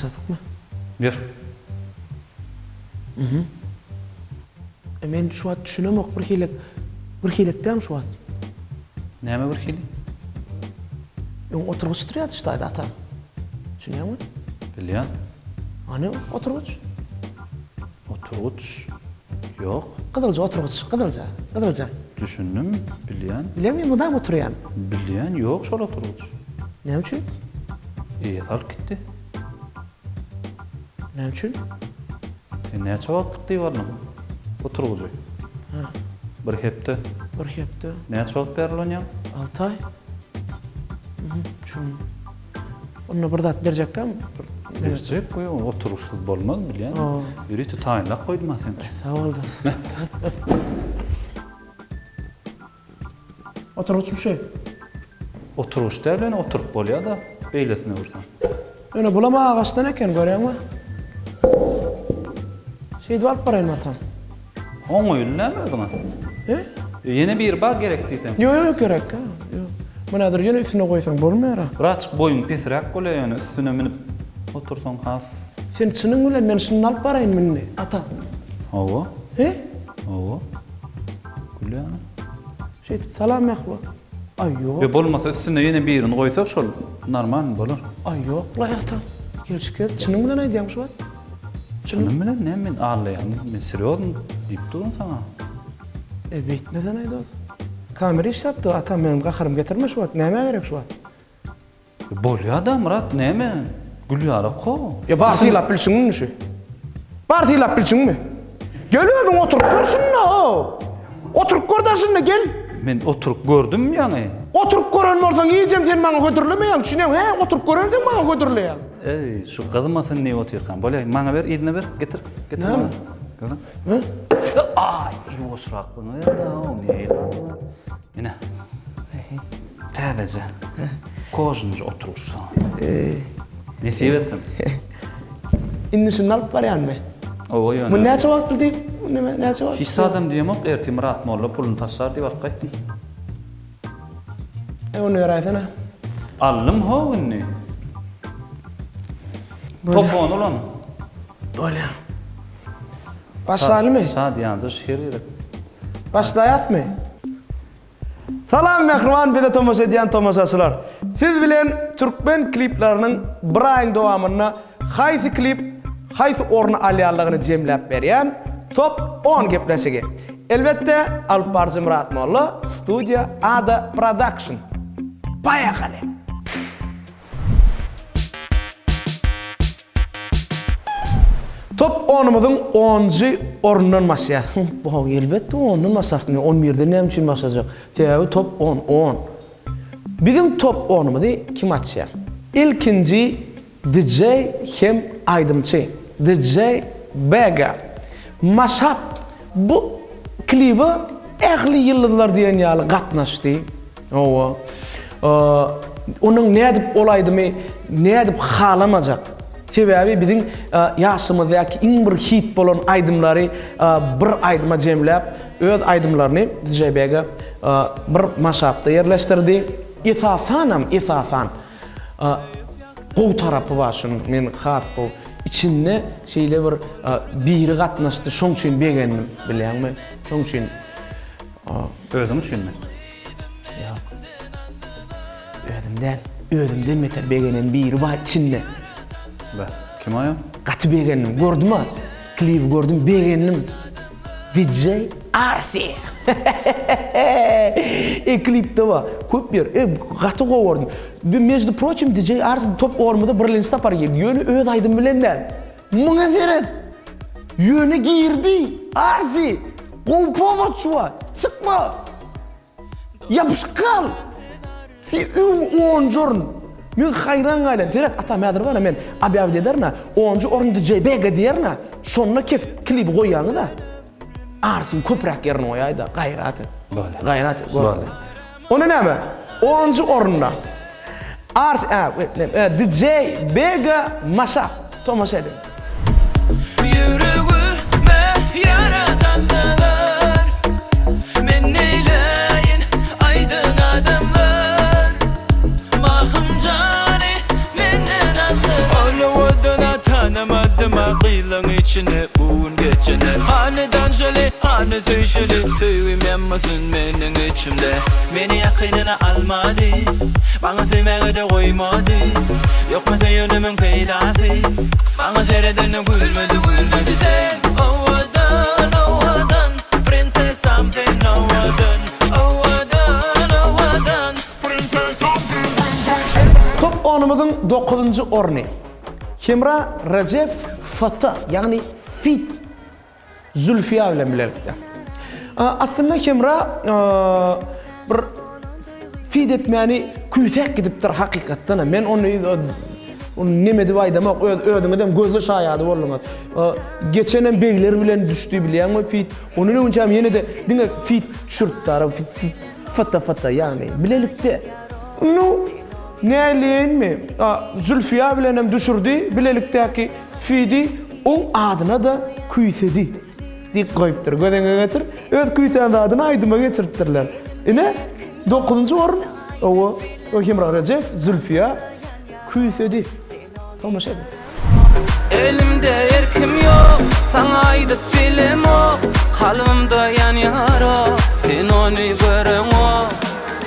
Başladykmy? Ber. Mhm. E men şu wagt düşünemok bir hili bir hilekdämi şu wagt? Näme bir hili? Öň oturgyç durýardy şu taýda atam. Düşünýäňmi? Bilýän. Hany oturgyç? Oturgyç ýok. Gyzylja oturgyç, gyzylja, gyzylja. Düşündim, bilýän. Bilýäňmi mydam oturýan. Bilýän, ýok şol oturgyç. Näme üçin? Eýesi alyp gitdi. Näme üçin? Sen näçe wagtlyk diýip aldyň oturgyjy? Hä. Bir hepde. Bir hepde. Näçe wagt bäri ulanýaň? Alty aý. Mhm, düşündim. Onda bir zat berjekkäm? Berjek, goý, oturyşsyz bolmaz, bilýän. Ýörite taýynlap goýdum-a seň üçin. Sag bol dos. Oturgyçmy şu? Oturgyç däl, ýöne oturyp bolýar-da, beýlesine ursaň. Ýöne bulam agaçdan eken, görýäňmi? Şeýdip alyp baraýyn atam. Oňaýly näme özüňe? He? Ýene biri bar gerek diýseň. Ýok, ýok, gerek. Ýok. Muny häzir ýene üstüne goýsaň bolmaýar-a. Birazjyk boýuň pesräk bolýar ýöne üstüne münüp otursaň has. Sen çynyň bilen men şuny alyp baraýynmy indi, ata? Hawa. He? Hawa. Gülýäňmi? Şeýdip salam mähriban. Aý ýok. Ýa bolmasa üstüne ýene birini goýsak şol normalny bolar. Aý ýok-laý ata. Gelşiksiz. Çynyň bilen aýdýaňmy şu wagt? Çynym bilen näme men aldaýarmy? Men serýozny diýip durun saňa. E beýtmesenaý dos. Kamera işläp dur atam meniň gaharymy getirme şu wagt. Nämä gerek şu wagt? Bolýada Myrat näme gül ýaly ko. Ýa bar sylap bilşiňmi şu? Bar sylap bilşiňmi? Gel özüň oturyp gör şunda o. Oturyp gör daşynda gel. Men oturyp gördüm ýaňy. Oturyp gören bolsaň hijem sen maňa hödürlemeýäň düşünýäňmi hä oturyp görensoň maňa hödürleýäň. Eý şu gyzmasyn diýip otyrkam bolýa maňa ber yzyna ber getir getir Näme? maňa. Gyzym. Hä? Aý ýuwaşraklygyňy ber-de o nähili Ine. Täzeje. Kožnyja oturyş saňa. Nesip etsin. Indi şuny alyp barýanmy? Owa ýöne. Bu näçe wagtly diýip, neme näçe wagt? Hiç zadam diýemok, ertir Myrat molla puluny taşlar diýip alyp gaýtdym. E ony beräýsene. Aldym how indi. Topony ulan. Bolýa. Başlaýlymy? Şadyýanja şyr gerek. Başlaýasmy? Salam mähriban bize tomaşa edýän tomaşaçylar! Siz bilen türkmen klipleriniň bir aýyň dowamynda haýsy klip haýsy orny alýanlygyny jemläp berýän Top on gepleşigi. Elbetde alyp baryjy Myrat Molla, studiýa Ada Production. Poýehali! Top onumyzyň onunjy ornundan başlaýar. Bu elbetde ondan başlarsyn. On birden näme üçin başlajak? Sebäbi top on, on. Biziň top onumyzy kim açýar? Ilkinji DJ hem aýdymçy DJ Bega. Maşap bu klibe ähli ýyldyzlar diýen ýaly gatnaşdy. Hawa. Onuň nädip ol aýdymy nädip halamajak? Sebäbi biziň ýaşlygymyzdaky iň bir hit bolan aýdymlary bir aýdyma jemläp, öz aýdymlaryny DJ Bega bir maşapda ýerleşdirdi. Esasanam, esasan gowy tarapy bar şunuň, men has gowy. Içinde şeýle bir biri gatnaşdy, şoň üçin begendim, bilýäňmi? Şoň üçin. Özüň üçinmi? Ýok. Özüm däl. Özümden beter begenen biri bar içinde. Be, kim aýo? Gaty begendim. Gördüm-a. Klibi gördüm, begendim. DJ Arsi. E klipde bar. Köp ýer. E gaty gowy gördüm. Между прочим, DJ Arsi top ormada birlenji sapar girdi. Ýöne öz aýdymy bilen däl. Muňa seret! Ýöne girdi! Arsi! Gowy powod şu wagt! Çykma! Ýapyşyp gal! Sen öň onunjy orun. Men haýran galýan. Seret, atam häzir bar-a men obýawit ederin-ä. Onunjy orun DJ Bega diýerin-ä. Şonda kesip klibi goýýaňyz-a. Arsiň köpräk ýerini goýaý-da, gaýrat et. Bolýar. Gaýrat et, gör. Onda näme? Onunjy orunda Ars ä DJ Bega Maşa. Tomaşa ediň. Ýüregime ýara saldylar Men neýläýin aýdyň adamlar Mahym jany menden aldylar. Ol owadan at. Söýüşeli söýgim ýanmasyn meniň içimde Meni ýakynyna almady Maňa söýmäge-de goýmady Ýokmy söýenimiň peýdasy Maňa seredende gülmedi gülmedi Sen owadan owadan Prinsessam sen owadan Owadan owadan Top onumyzyň dokuzynjy orny. Hemra Rejep FT, ýagny Fit Zülfiýa bilen bilelikde. Aslynda Hemra bir feed etmäni küýsäp gidipdir hakykatdanam. Men ony neme edip aýdamok, öz özüňizem gözli şaýady bolduňyz. Geçenem begler bilen düşdi bilýäňmi feed. Ondan öňünçäm ýene-de diňe feed düşüripdi. Fata fata ýagny bilelikde. Nu näleýinmi? Zülfiýa bilenem düşürdi bilelikdäki feedi. Oň adyna-da Küýsedi diýip goýupdyr. Göz öňüňe getir, öz küýsän zadyny aýdyma geçiripdirler. Ine, dokuzynjy orun, owo, Hemra Rejepow, Zülfiýa, Küýsedi. Tomaşa ediň. Elimde erkim ýok, saňa aýdyp bilemok, Kalbymda ýanýar ot, sen ony göreňok.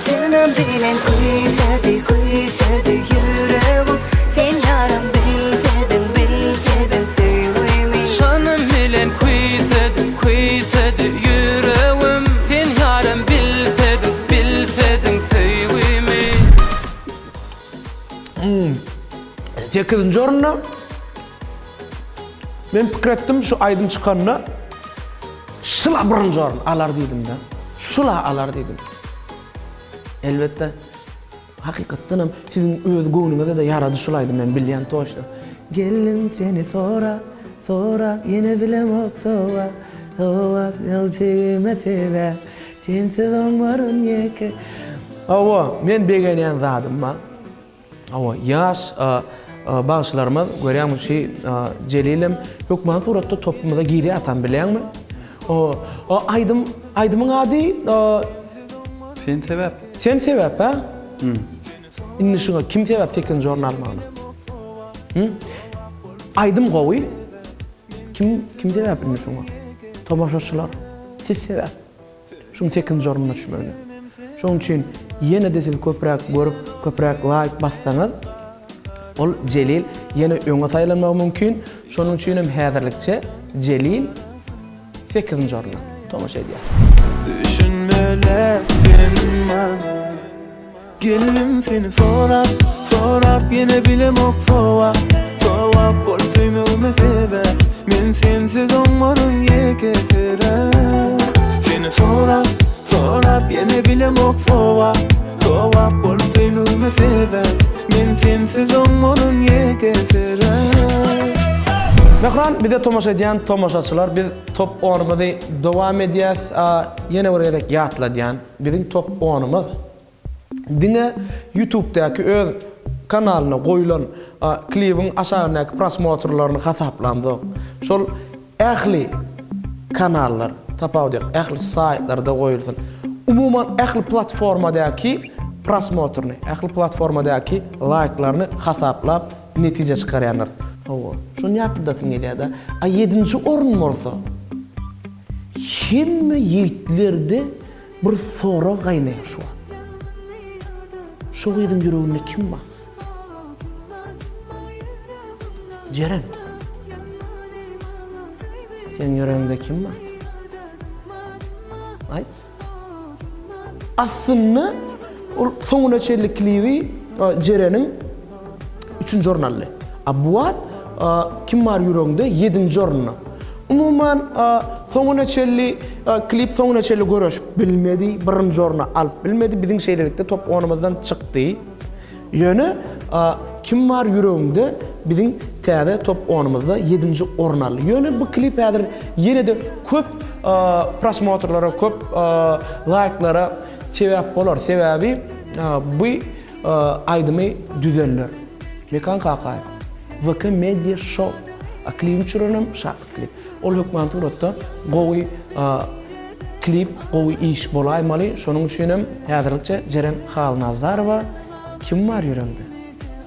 Çynym bilen küýsedi, küýsedi ýüregim, Sen ýarym bilsediň, bilsediň söýgimi. Çynym bilen küýsedi, küýsedi ýüregim, Sen ýarym bilsediň, bilsediň söýgimi. Sekizinji orunda men pikir etdim şu aýdym çykanda şula birinji orun alar diýdim-de. Şula alar diýdim. Elbetde, hakykatdan hem siziň öz göwnüňize-de ýarady şul aýdym men bilýän toçno. Geldim seni sorap, sorap ýene bilemok sowap, sowap ýol söýgime sebäp, sensiz oňmaryn ýeke. Hawa, men begenýän zadym bar. Hawa, ýaş bagşylarymyz görýäňmi şi Jelilem hökman suratda topumyza girýär atam bilýäňmi? O aýdym aýdymyň ady Sen sebäp. Sen sebäp hä? Indi şuňa kim sebäp sekizinji orun almagyna? Hı? Aýdym gowy. Kim kim sebäp indi şuňa? Tomaşaçylar. Siz sebäp. Şuň sekizinji ornuna düşmegine. Şonuň üçin ýene-de siz köpräk görüp, köpräk laýk bassaňyz, ol Jelil ýene öňe saýlanmagy mümkin. Şonuň üçin hem häzirlikçe Jelil sekizinji orunda. Tomaşa edýäs. Düşünmeli sen maňa. Geldim seni sorap, sorap ýene bilemok sowap, sowap bol söýmegime sebäp Men sensiz oňmaryn ýekesiräp Seni sorap, sorap ýene bilemok sowap, sowap bol söýmegime sebäp Men sensiz oňmaryn ýekesiräp. Mähriban bize tomaşa edýän tomaşaçylar biz top onumyzy dowam edýäs ýene bir gezek ýatladýan biziň top onumyz diňe ýutubdaky öz kanalyna goýulan klibiň aşagyndaky prosmotrlaryny hasaplamzok. Şol ähli kanallar, tapawudy ýok, ähli saýtlarda goýulsyn. Umuman ähli platformadaky prosmotryny, ähli platformadaky laýklaryny hasaplap netije çykarýanlar. Hawa, şony ýatladasym gelýär-de. A ýedinji orun bolsa hemme ýigitlerde Bir sorag gaýnaýar şu wagt. Şu gyzyň ýüreginde kim bar? Jeren. Seň ýüregiňde kim bar? Aýt. Aslynda ol soňuna çenli klibi Jereniň üçünji orun aldy. A bu wagt Kim bar ýüregiňde ýedinji orunda. Umuman soňuna çenli klip soňuna çenli göreşip bilmedi, birinji orny alyp bilmedi. Biziň şeýlelikde top onumyzdan çykdy. Ýöne Kim bar ýüregiňde biziň täze top onumyzda ýedinji orun aldy. Ýöne bu klip häzir ýene-de köp prosmotrlara, köp laýklara sebäp bolar. Sebäbi bu Aýdymy düzenler, Mekan Kakaýew, VK Media Show. A klibiň düşürenem Şatlyk klip. Ol hökman suratda gowy klip, gowy iş bolaýmaly. Şonuň üçinem häzirlikçe Jeren Halnazarowa Kim bar ýüregiňde?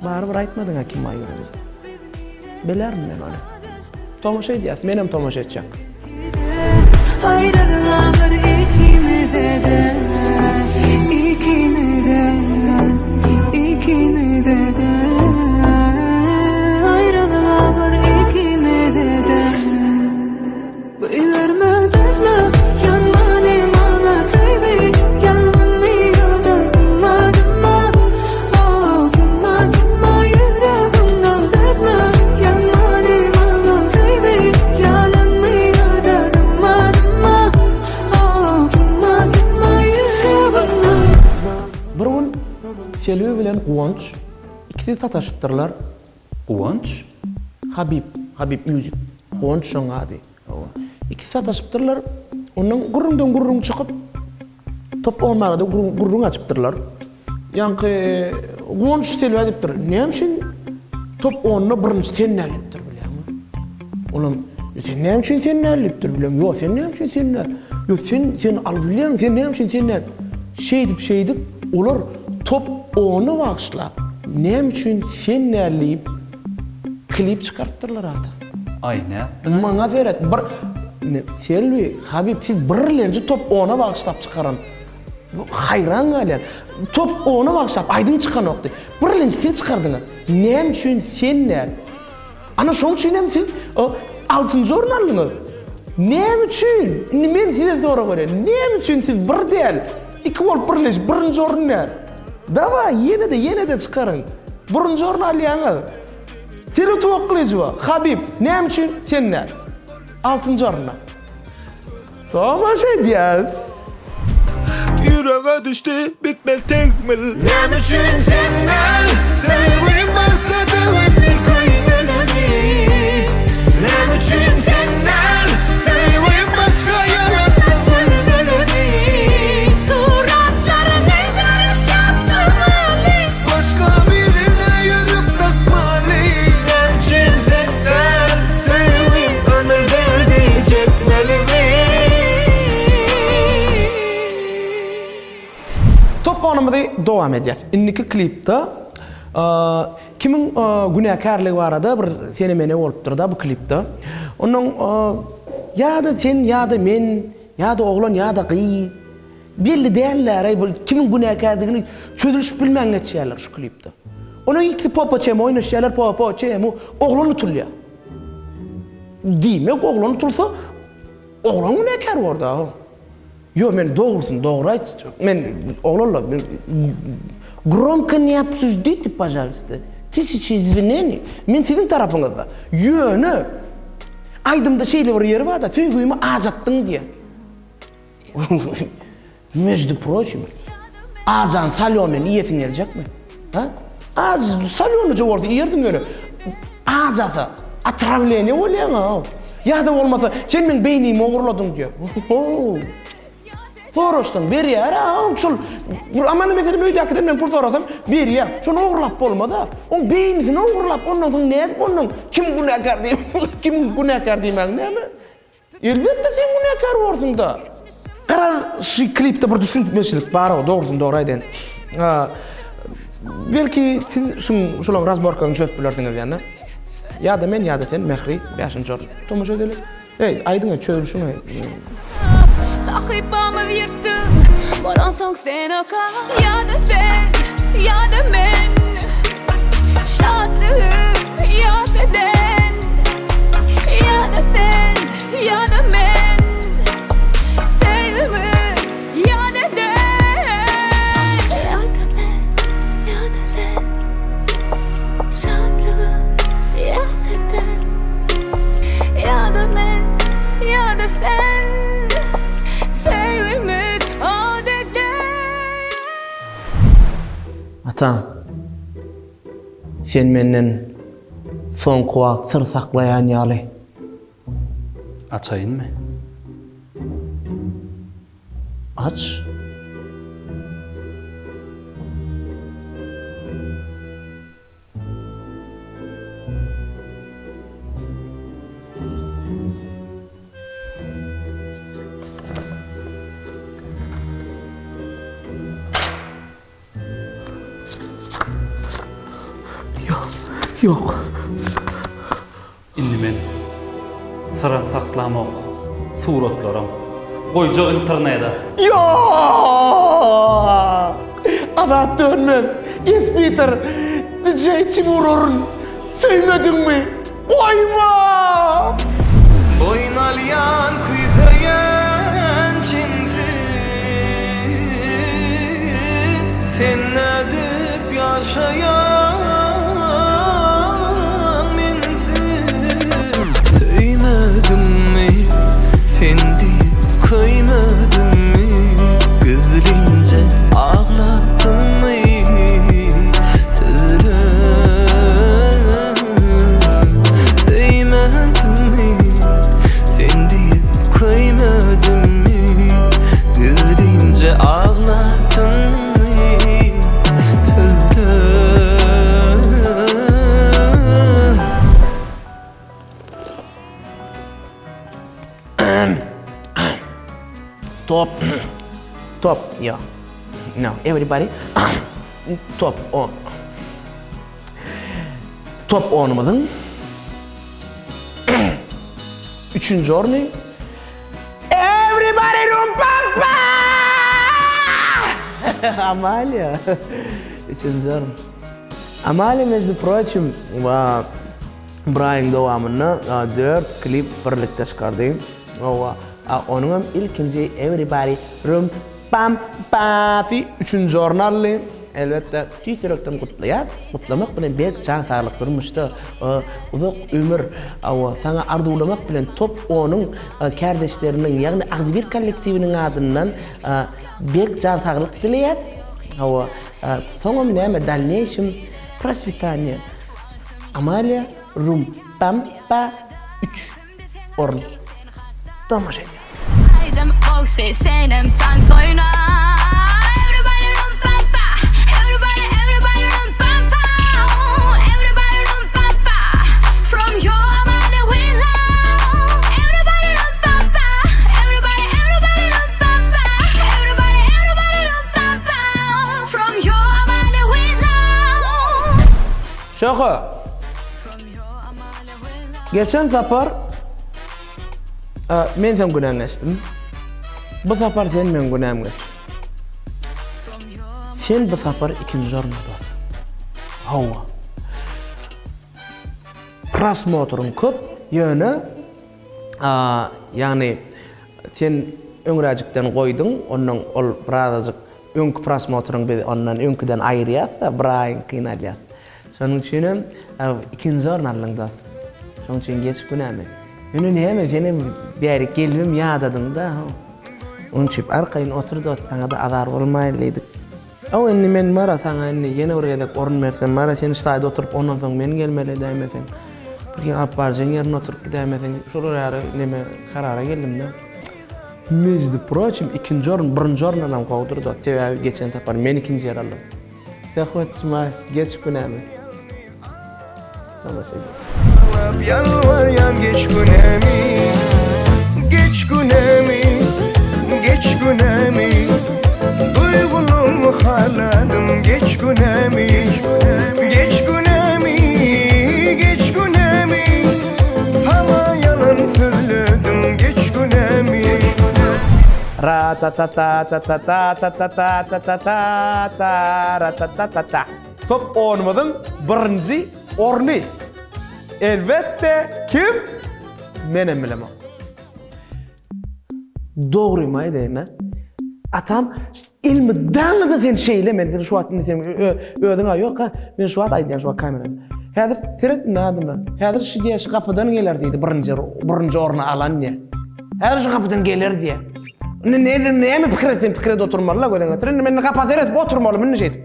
Barybir aýtmadyň-a kim bar ýüregiňde. Bilerin men ony. Tomaşa edýäs, menem tomaşa etjek. Aýralyk agyr ikimize-de, ikimize, ikimize-de. Aýralyk agyr ikimize-de. Goýberme dözme, ýanmady maňa söýgi, Ýangynmy ýa-da dymma, dymma, Oh, dymma, dymma ýüregimde dözme, Ýanmady maňa söýgi, Ýalanmy ýa-da dymma, dymma, Oh, dymma, dymma ýüregimde. Bir gün Selbi bilen Guwanç ikisi sataşypdyrlar. Guwanç? Habib, Habib Music. Guwanç şoň ady. Hawa. Ikisi sataşypdyrlar. Ondan gürrüňden gürrüň çykyp, top on barada gürrüň açypdyrlar. Ýaňky Guwanç Selbä diýipdir, Näme üçin top onda birinji sen däl diýipdir, bilýäňmi? Olam, Sen näme üçin sen däl diýipdir, bilýäňmi? Ýok, sen näme üçin sen däl? Ýok, sen, sen alyp bilýäň, sen näme üçin sen däl? Şeýdip, şeýdip, olar top ona bagyşlap, näme üçin sen däl diýip klip çykarypdyrlar ata. Aý, nätdiň? Maňa seret, bir, indi Selbi, Habib, siz birlenji top ona bagyşlap çykaran, haýran galýan. Top ona bagyşlap aýdym çykanokdy. Birlenji siz çykardyňyz. Näme üçin sen däl? Ana şoň üçin hem siz altynjy orun aldyňyz. Näme üçin? Indi men size sorag berýän. Näme üçin siz bir däl, iki bolup birleşip birinji orun däl? Dawaý, ýene-de, ýene-de çykaryň. Birinji orun alýaňyz. Selbi Tuwakgylyjowa, Habib, näme üçin sen däl? Altynjy orunda. Tomaşa edýäs. Ýürege düşdi bitmez tegmil. Näme üçin sen däl söýgim bagtly indi köýmelimi Näme üçin sen däl söýgim başga ýalanda gülmelimi Suratlaryňy görüp ýatlamaly. Başga birine ýüzük dakmaly Näme üçin sen däl söýgim ömür derdi çekmelimi. Top onumyzy dowam edýäs. Indiki klipde kimiň günäkärligi barada bir sene-mene bolupdyr-da bu klipde. Onnoň ýa-da sen, ýa-da men, ýa-da oglan, ýa-da gyz belli dälläreý bu kimiň günäkärdigini çözülişip bilmän geçýärler şu klipde. Onuň ikisi popo çemo oýnaşýarlar, popo çemo oglan utulýar. Diýmek oglan utulsa Oglan günäkär borda. Ýo men dogrusyny dogry aýtjak. Men oglanlar men gromko ne obsуждите пожалуйста. Тысячи извинений. Men siziň tarapyňyzda. Ýöne aýdymda şeýle bir ýeri barda söýgümi ajatdyň diýen. Meždu proçim, ajany salýonyny iýesiň geljekmi? Ha? Ajy salýonyja bolsa iýerdiň ýöne ajasa otrawleniýe bolýaň-a. Ýa-da bolmasa sen meň beýnimi ogurladyň diýer. Ho-ho. Soraşsaň berýär-ä, şol bir amana meselem öýdäkiden men pul sorasam berýär. Şony ogurlap bolmaz-a. Oň beýnisini ogurlap ondan soň nädip ondan kim günäkär diýip kim günäkär diýmäň näme? Elbetde sen günäkär borsuňda. Garaz şu klipde bir düşünmeçilik bar dogrusyny dogry aýdaýyn. Belki siz şuň şolaň razborkasyny çözüp bilersiňiz ýa-da. Ýa-da men ýa-da sen Mähri bäşinji orun. Tomaşa edeli. Eý aýdyň eý çözülişiň eý. Sahypamyz ýyrtdyň Bolansoň sen oka Ýa-da sen, ýa-da men Şatlygy ýat eden Ýa-da sen, ýa-da men Söýgimiz ýat eden Ýa-da men, ýa-da sen Şatlygy ýat eden Ýa-da men, ýa-da sen Söýgimiz ot eden. Atam. Sen menden soňky wagt syr saklaýan ýaly. Açaýynmy? Aç. Ýok, ýok. Indi men syram saklamok, suratlaram. Goýjak internede. Ýok! Azat Dönmez, Espiter, DJ Timur Orun, Söýmediňmi? Goýma! Boýun alýan küýseýän çensiz Sen nädip ýaşaýaň mensiz Söýmedimmi sen diýip köýmedimmi Gizlinje aglatdymmy Sözle Söýmedimmi sen diýip köýmedimmi Gizlinje aglatdymmy Sözle. Top Top yo No everybody Top on Top onumyzyň üçünji orny Everybody rum pam pa Amalia Üçünji orun Amalia между прочим bir aýyň dowamynda dört klip birlikde çykardy. Hawa, onuňam ilkinji Everybody Rum Pam Pasy üçünji orny aldy. Elbetde, tüýs ýürekden gutlaýas. Gutlamak bilen berk jan saglyk, durmuşda uzak ömür, hawa, saňa arzuwlamak bilen Top onuň kärdeşleriniň, ýagny agzybir kollektiwiniň adyndan berk jan saglyk dileýäs. Hawa, soňam näme, dalneýşim proswitaniýa. Amalia Rum Pam Pa üç orun. Tomaşa edýär. Aýdym gowsy senem tans oýna Everybody rum pam pa Everybody everybody rum pam pa Everybody rum pam pa From your Amalia we love Everybody rum pam pa Everybody everybody rum pam pa Everybody everybody rum pam pa From your Amalia we love Şoha. Geçen sapar men seň günäňi geçdim. Bu sapar sen meň günämi geç. Sen bu sapar ikinji orunda dos. Hawa. Prosmotryň köp, ýöne ýagny sen öňräjikden goýduň, ondan ol birazajyk öňki prosmotryň biz ondan öňküden aýyrýas-da, bir aýyňkyny alýas. Şonuň üçinem ikinji orun aldyň dost. Şonuň üçin geç günämi. Ýöne näme senem bärik gelibem ýadadyň-da. Onuň üçin arkaýyn otur dost, saňa-da azar bolmaýyn diýdik. Hawa indi men bara saňa indi ýene bir gezek orun bersem bara sen şu taýda oturyp ondan soň men gelmeli edäýmeseň. Bir gün alyp barjagyň ýerinde oturyp gidäýmeseň şolar ýaly neme karara geldim-de. Mejdi proçim ikinji orun birinji orundanam gowudyr dost. Sebäbi geçen sapar men ikinji ýer aldym. Söhbet Jumaýew geç günämi. Tomaşa edin. Aglap ýalbarýan geç günämi Geç günämi Geç günämi Duýgulymy haladym geç günämi Geç günämi Geç günämi Saňa ýalan sözledim geç günämi. Ra-ta-ta-ta-ta-ta-ta-ta-ta-ta-ta-ta-ra-ta-ta-ta-ta. Top onumyzyň birinji orny. Elbetde kim? Menem bilemok. Dogrymy aýdaýyn-a. Atam Elmydama-da sen şeýle men seni şu wagt indi sen özüň-ä ýok-a men şu wagt aýdýan şu wagt kamerada. Häzir seret indi adamlar. Häzir şu diýýär şu gapydan geler diýdi birinji birinji orny alan diýýär. Häzir şu gapydan geler diýýär. Indi ne näme pikir etseň pikir edip oturmaly-la göz öňüne getir. Indi men gapa seredip oturmalymy indi şeýdip.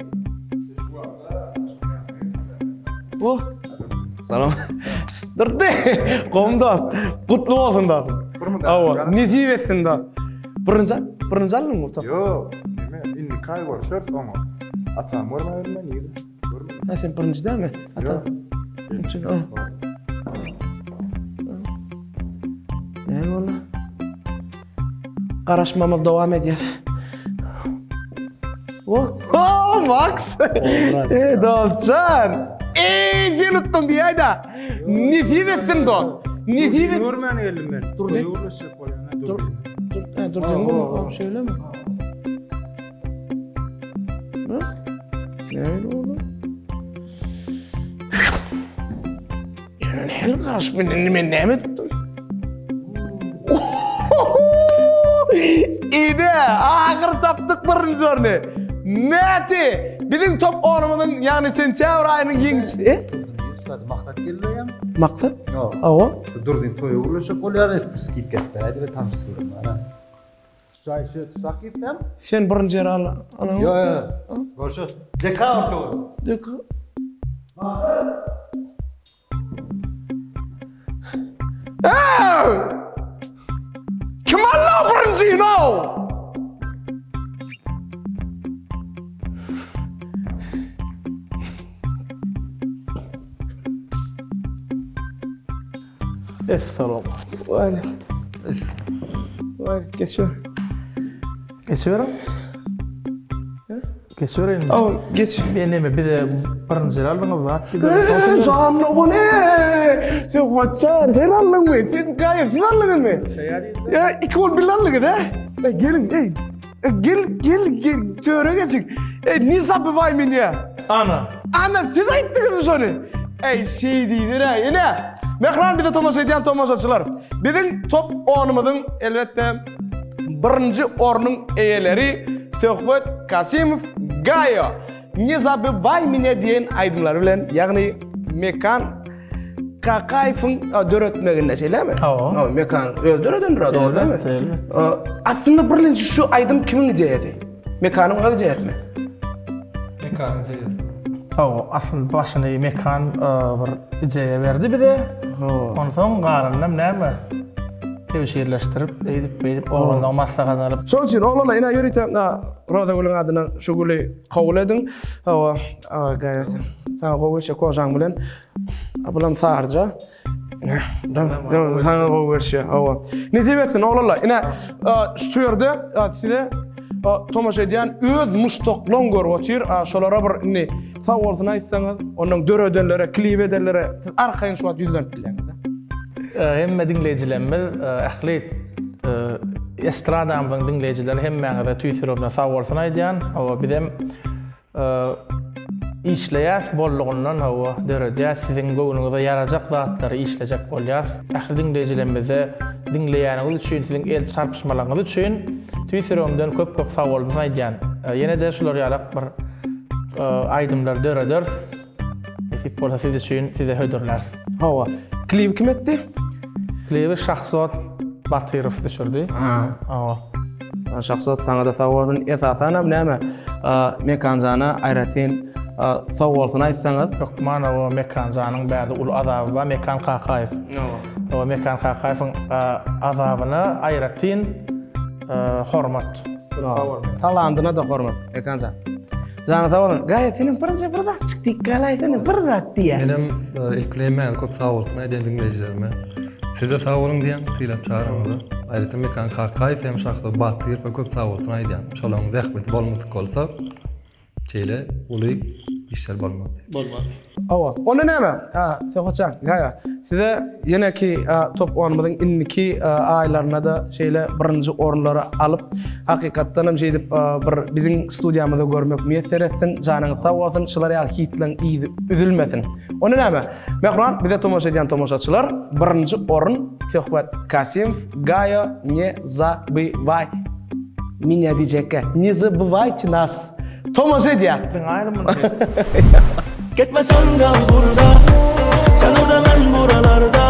Oh. Salam. Durdy. Gowmy dost? Gutly bolsun dost. Hawa, nesip etsin dost. Birinji, birinji aldyňmy top? Ýok, neme, indiki aý görüşeris oňa. Atamy görmäge bilmen nirde? Görmedim. Ha sen birinji dälmi? Ata. Ýok. Näme boldy? Garaşmamyz dowam edýär. Oh, oh Max! Ey dostjan! Ey sen utdun diýäýdä. Nesip etsin dost. Nesip et. Görmän geldim men. Durdy. Gürleşjek bolýan. Dur. Dur. Durdynyň şeýlemi? Näme boldy? Näme garaşyp men indi men näme etdim? Ine, ahyr tapdyk birinji orny. Mäti, biziň top onumyzyň, ýagny sentýabr aýynyň ýeňijisi. E? Maksat geldi ýa? Maksat? Ýok. Hawa. Durdyň toýa gürleşek bolýar, skidka etdi, we tanyşdyrdym. Ana. Şaý şu tutsak girtdem. Sen birinji ýeri al. Ýok, ýok. Görşüs. Dekabr toýy. Dekabr. Kim aldy birinji no? Essalamu aleyküm. Vay, geçiver. Geçiveriň. Geçiverin. Aw, geç. Men neme bize birinji ýer aldyňyz zat diýip. Janly ogul, Sen hoçar, sen aldyňmy? Sen gaýy, siz aldyňyzmy? Ýa, iki gol bile aldyňyz, he? Geliň, ey. Gel, gel, gel, töre geçiň. Ey, ne zabyway meni? Ana. Ana, siz aýtdyňyzmy şony? Ey, şeý diýdir, ine. Mähriban bize tomaşa edýän tomaşaçylar, biziň top onumyzyň elbetde birinji ornuň eýeleri Söhbet Kasimow Gaýo. Ne zabyway meni diýen aýdymlary bilen, ýagny Mekan Kakaýewiň döretmeginde şeýlemi? Hawa. Mekan öz döredendir, dogry dälmi? Elbetde, elbetde. Aslynda birinji şu aýdym kimiň ideýasy? Mekanyň öz ideýasymy? Mekanyň ideýasy. Hawa, aslynda başyny Mekan bir ideýa berdi bize. Onsoň galanynam näme? Tebşirleşdirip, eýdip-beýdip oglanlaryň maslahatyny alyp. Şonuň üçin oglanlar ine ýörite Rozagülüň adyndan şu güli kabul ediň. Hawa, gaýrat. Saňa gowy geçýär kožaň bilen. Bulam saryja. Ine, saňa gowy geçýär. Hawa. Nesip etsin oglanlar. Ine, şu ýerde size tomaşa edýän öz muşdaklaň görüp otyr. Şolara bir indi sag bolsun aýtsaňyz, ondan döredenlere, klip edenlere siz arkaýyn şu wagt ýüzlenip bilýäňiz. Hemme diňleýjilerimiz, ähli estradamyzyň diňleýjileri hemmäňize tüýs ýüregimden sag bolsun aýdýan. Hawa, bizem Işleýäs bollugyndan hawa döredýäs siziň göwnüňize ýarajak zatlary işlejek bolýas. Ähli diňleýjilerimize diňleýäniňiz üçin siziň el çarpyşmalaryňyz üçin tüýs ýüregimden köp köp sagbolsun aýdýan. Ýene-de şular ýalak bir aýdymlar dörederis. Nesip bolsa siz üçin size hödürläris. Hawa. Klibi kim etdi? Klibi Şahzod Batyrow düşürdi. Hawa. Şahzod saňa-da sag bolsun. Esasanam näme, Mekanjana aýratyn sag bolsun aýtsaňyz. Hökman o Mekanjanyň bärde uly azaby bar, Mekan Kakaýew. O Mekan Kakaýewiň azabyna aýratyn hormat. Talandyna-da hormat, Mekanjan. Janyň sag bolsun. Gaýa senem birinji bir zatjyk diýip galaýsana, bir zat diýä. Menem ilki bilen hemmäňize köp sag bolsun aýdýan diňleýjilerime. Size sag boluň diýýän, sylap çagyraňyza. Aýratyn Mekan Kakaýew hem Şahzod Batyrowa köp sag bolsun aýdýan. Şolaryň zähmeti bolmadyk bolsa, şeýle uly işler bolmazdy. Bolmazdy. Hawa. Onda näme? Söhbetjan, Gaýa, size ýeneki top onumyzyň indiki aýlarynda-da şeýle birinji orunlary alyp, hakykatdan hem şeýdip bir biziň studiýamyzda görmek miýesser etsin. Janyňyz sag bolsun, şular ýaly hitleriň yzy üzülmesin. Onda näme? Mähriban bize tomaşa edýän tomaşaçylar, birinji orun Söhbet Kasymow, Gaýa, ne zabywaý minýa diýjekkä, ne zabywaýte nas. Tomaşa edýär. Diňaýly muny. Gitme sen kal burada Sen orada men buralarda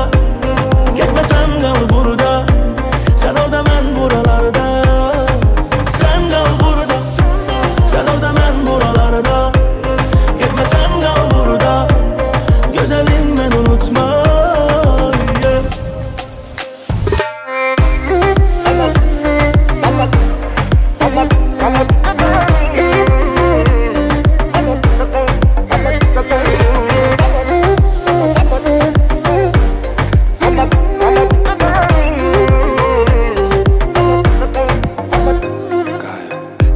Gitme sen kal burada Sen orada men buralarda Sen kal burada Sen orada men buralarda Gitme sen kal burada Güzelim ben unutma yeah.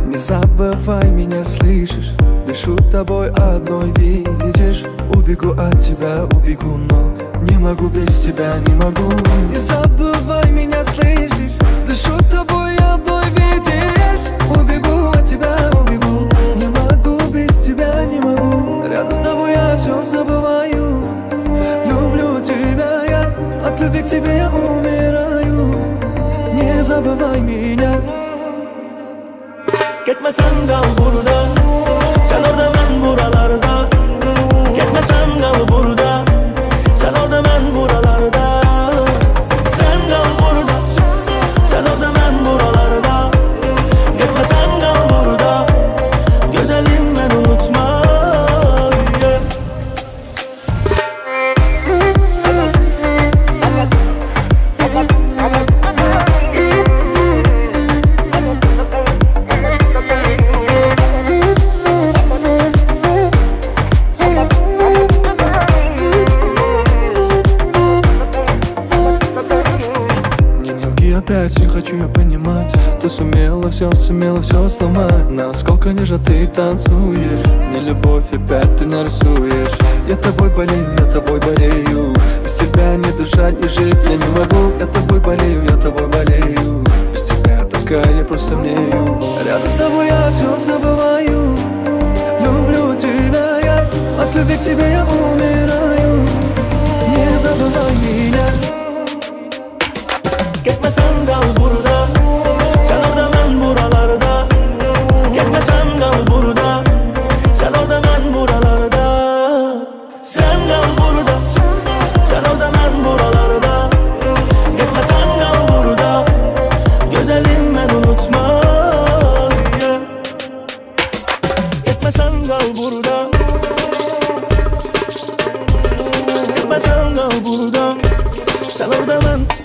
Не забывай меня, слышишь? Дышу тобой одной, видишь? Убегу от тебя, убегу, но не могу без тебя, не могу Не забывай меня, слышишь? Дышу тобой одной. BTS Убегу от тебя, убегу Не могу без тебя, не могу Рядом с тобой я все забываю Люблю тебя я От любви к тебе я умираю Не забывай меня Gitme sen kal burada Sen orada ben buralarda Gitme sen kal burada Sen orada ben buralarda Sen kal burada Sen orada ben buralarda Gitme sen kal burada Güzelim ben unutma yeah. Не мелки опять, не хочу я понимать Ты сумела все, сумела все сломать Насколько нежно ты танцуешь Мне любовь опять ты нарисуешь Я тобой болею, я тобой болею Без тебя не дышать, не жить я не могу Я тобой болею, я тобой болею Без тебя тоска, я просто мнею Рядом с тобой я все забываю Люблю тебя я От любви к тебе я умираю Не забывай меня Gitme sen kal burada Sen orada ben buralarda Gitme sen kal burada Sen orada ben buralarda Sen kal burada Sen orada ben buralarda Gitme sen kal burada Güzelim ben unutma yeah. Gitme sen kal burada Gitme sen kal burada Sen orada ben.